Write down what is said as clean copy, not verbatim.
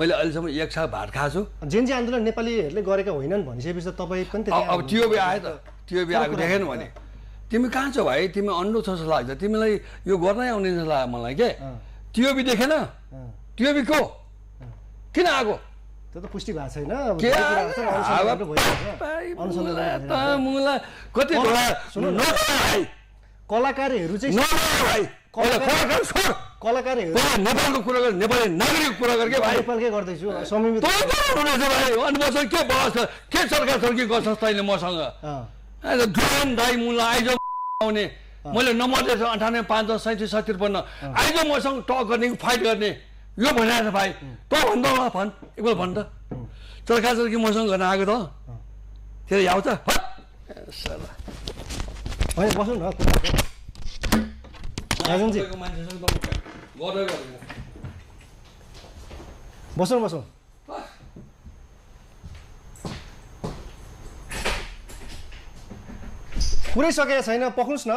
मैले अहिलेसम्म एक साल भात खाएको छु। जेनजी आन्दोलन नेपालीहरूले गरेका होइनन् भनिसकेपछि तपाईँ पनि अब टिओबी आयो त, टिओबी आएको देखेन भने तिमी कहाँ छौ भाइ, तिमी अन्डो छौ जस्तो लाग्छ, तिमीलाई यो गर्नै आउने जस्तो लाग्यो मलाई के। टिओबी देखेन, टिओबी को किन आएको त्यो त पुष्टि भएको छैन। कति कलाकारहरू चाहिँ कलाकारहरू नेपालको कुरा गर, नेपाली नागरिकको कुरा गर के भाइ, नेपालकै गर्दैछु संयमित अनि मसँग के बहस के सरकार के गर्छस् तैँले मसँग जुन दाइ मुला आइज आउने मैले नम्बर दिएछु 98 5 37 57 आइज मसँग टक गर्ने फाइट गर्ने यो भनिरहेको छ भाइ। त भन्दा होला भन् एकपल्ट भन् त सरकार मसँग गर्न आएको त तेरो याउ त होइन बस्नु न राजनजी बस्नु बस्नु पुरै सकेको छैन पक्नुस् न।